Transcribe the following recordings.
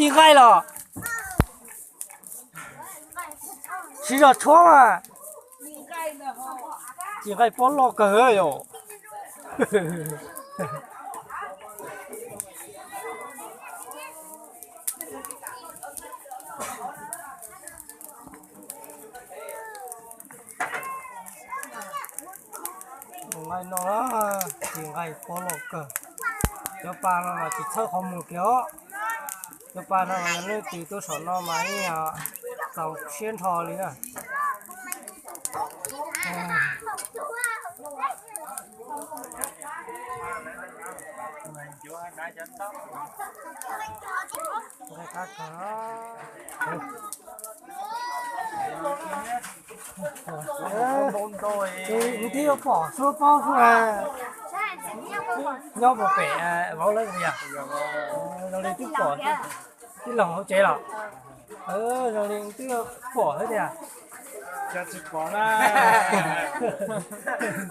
Ci nqaij los, siv zog tshuab mas. Ci nqaij pob loj kawg yom. Nqaij no, ci nqaij pob loj kawg. Cov pa no mas tsis txhawb qhov muag kiag os. Cov pa no mas yog leej twg tuaj saum no mas yeej yog txaus siab nrho li na. Tus twb yuav pom suab paub xwb, nyob puag pem vauv lawv tiag. Zoo li twb pom, twb los hauv tsev los. Zoo li twb pom xwb tiag. Tsis pom na.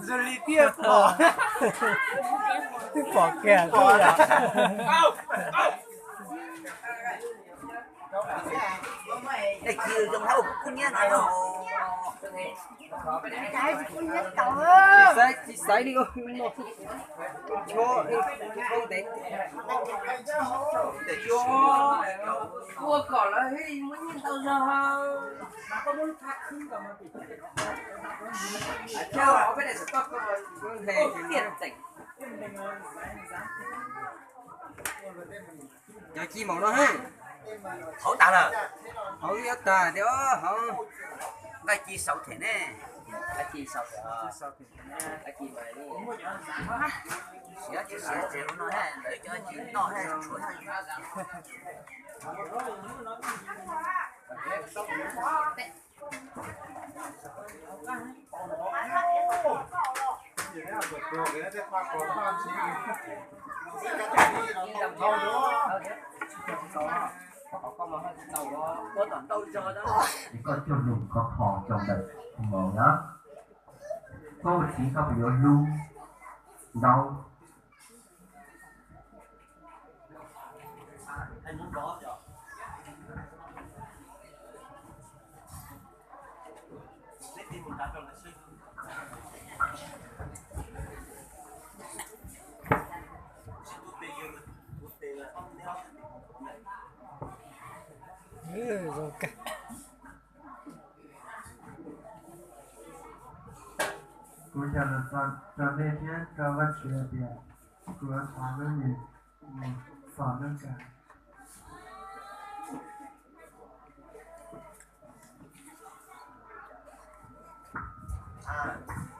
Zoo li twb pom, twb pom kiag. Tsis xaiv li, ua kom lawv muab nyiaj ntau zog. Cov ci maum no, hauv tas lawm, hauv yuav tag tiag, hauv nqaij ci saud them ne, nqaij ci saud them, nqaij ci mas siav tsis siav tsev ua no, lawv cov ci noj tshuav. Koj cog lus khov kho rau ntawm maum na, koj ua txiv koj puas yuav hlub ntau? Kuv cog lus txog rau nej thiab rau Vajtswv hais tias kuv yuav thov lub nws mus txog lub kawg.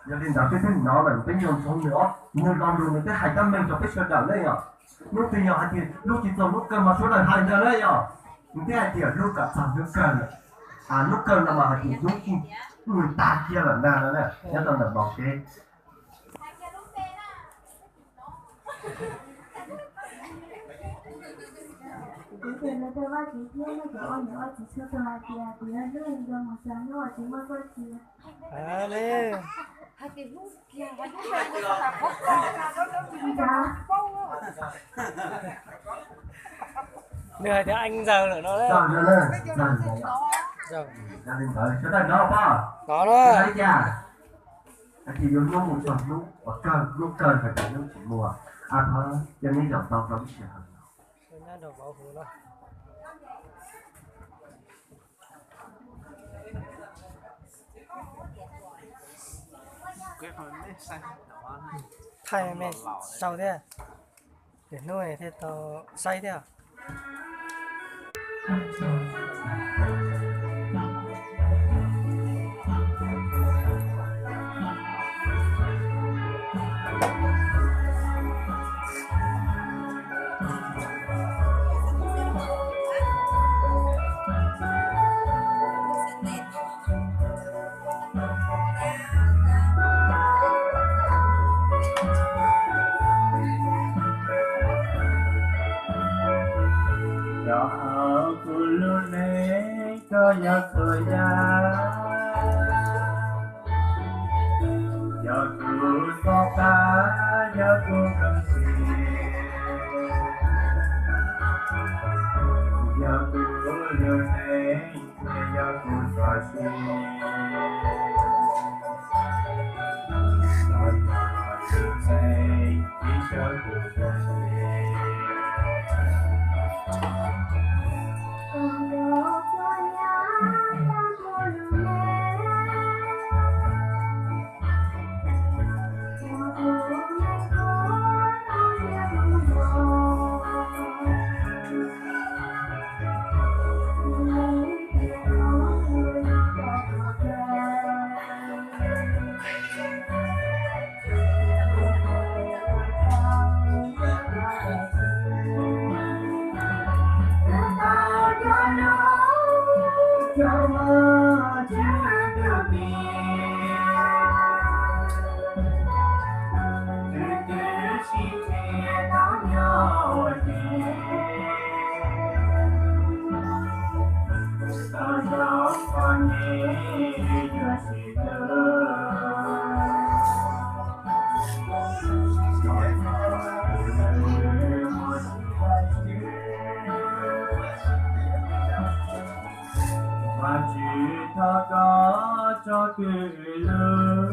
Yog li ntawd peb twb hnov lawm, peb yog ntxoov nws os, nws los lus nws twb hais tab meeg rau peb sawv daws ne yom. Hnub twg yog hais tias hnub tsis txog hnub kawg mas sawv daws hais ntawd na yom. Nws twb hais tias hnub kawg txog hnub kawg lawm. Hnub kawg no mas hais tias hnub nws tag kiag lawm ntag no na, nyob rau ntawm npoo teb. Kuv ces nws rau Vajtswv thiab nej cov ua niam ua txiv txhua tus hais tias kuv yuav hlub nws mus txog hnub uas tsis muaj txoj sia. Nws hais tias anh giờ lawm no. Sawv daws hnov no, hais tias yuav hlub mus txog hnub uas kawg, hnub kawg hais tias hnub tsis muaj. Thov cov neb zaum tau rau ib sij hawm no. Thaij me sau thiab, lwm hnub thiaj tau saib thiab. Cov hauv kuv lub neej koj yog txhua yam, yog kuv xub pab, yog kuv kawm ntxim, yog Yog kuv txoj sia, los yog tus ntxhais ib sab kuv txoj sia. Vaj Tswv thov koj tso kwv lug.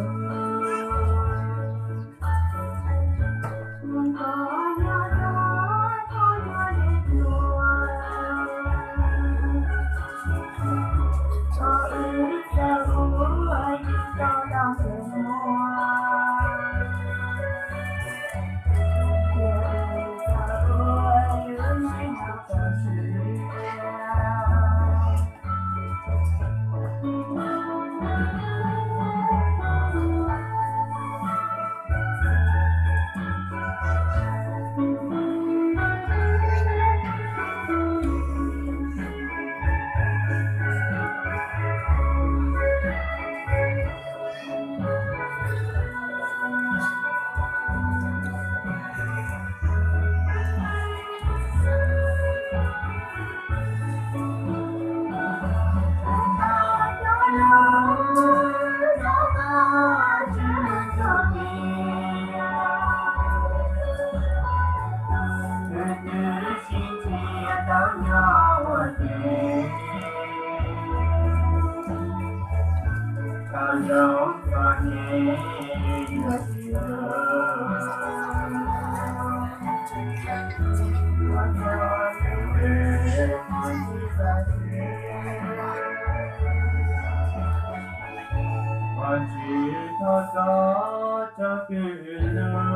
Vaj Tswv thov koj tso kwv lug.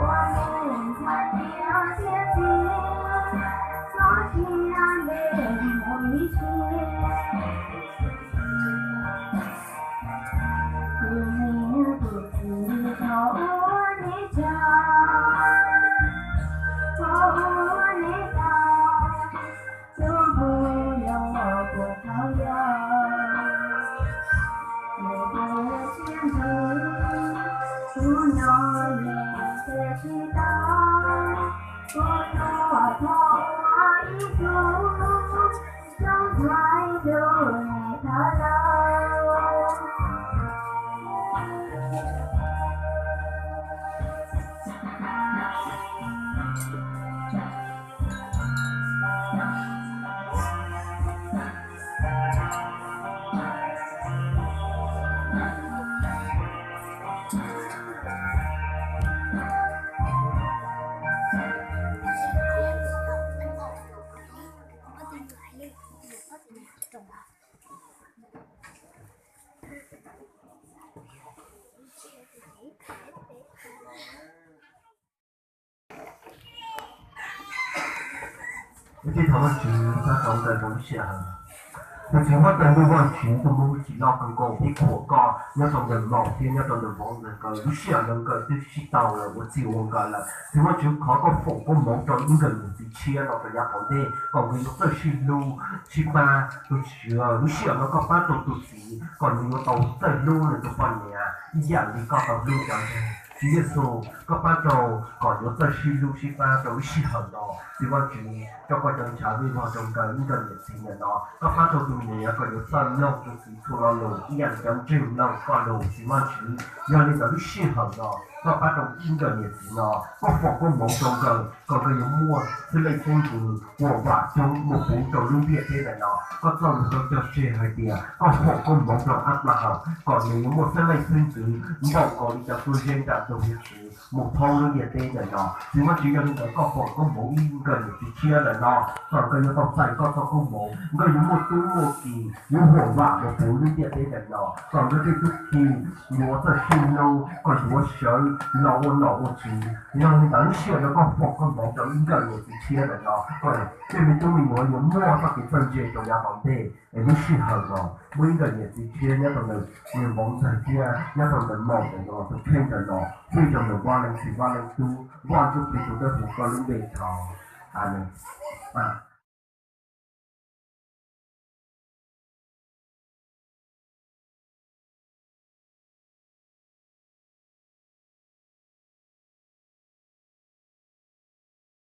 Ua ntej ntxhais tiav thiab txiv, txhob cia Peb thov Vajtswv txhawb rau nkawd rau lub sij hawm. Tus Tswv huab tais ntuj Vajtswv, tus muaj hwj chim loj kawg nkaus, peb qhuas koj nyob rau ntawm Maum thiab nyob rau ntawm Vauv ntawm nkawd. Lub sij hawm no nkawd twb sib tau lawm, ua txij ua nkawm lawm. Tus Tswv Vajtswv, thov koj foom koob hmoov rau ib nkawm niam txiv tshiab no rau yav tom ntej kom nkawd yuav txawj sib hlub sib pab. Tus Tswv, lub sij hawm no koj pab rau tus txiv kom nws yuav tau txawj hlub nws tus poj niam ib yam li koj tau hlub cov ntseeg. Tswv Yexus, koj pab rau kom yuav txawj sib hlub sib pab rau lub sij hawm no. Txiv Vajtswv, coj koj cov ntshav vij vog rau nkawd ib nkawm niam txiv ntawm no. Koj pab rau tus niam kom yuav txawj mloog tus txiv txhua lo lus ib yam li cov ntseeg mloog koj lus. Txiv Vajtswv, yog li ntawd lub sij hawm no koj pab rau ib nkawm niam txiv no, koj foom koob hmoov rau nkawd kom nkawd yuav muaj xeeb leej xeeb ntxwv huam vam coob mus puv rau lub ntiaj teb ntawm no. Koj txoj lus tau cog tseg hais tias koj foom koob hmoov rau Anplahas kom nws yuav muaj xeeb leej xeeb ntxwv npaum nkaus li cov tub zeb nram ntug hiav txwv mus thoob lub ntiaj teb ntawm no. Txiv Vajtswv, yog li ntawd koj foom koob hmoov ib nkawm niam txiv tshiab ntawm no kom nkawd yuav tau txais koj txoj koob hmoov, nkawd yuav muaj tub muaj ki, yuav huam vam mus puv lub ntiaj teb ntawm no, kom nkawd tej tub ki yuav txawj sib hlub kom yuav sawv los ua nom ua tswv. Yog li ntawd lub sij hawm no koj foom koob hmoov rau ib nkawm niam txiv tshiab ntawm no, kom tej me tub me nyuam yuav muaj txoj kev txawj ntse rau yav tom ntej. Es lub sij hawm no muaj ib nkawm niam txiv tshiab nyob rau ntawm niam Vauv ntxawg thiab nyob rau ntawm Maum ntawm no, tus kheej ntawm no, pheej rau ntawm Vaj Leej Txiv, Vaj Leej Tub, Vaj Ntsuj Plig tus Dawb Huv koj lub npe thov. Amees.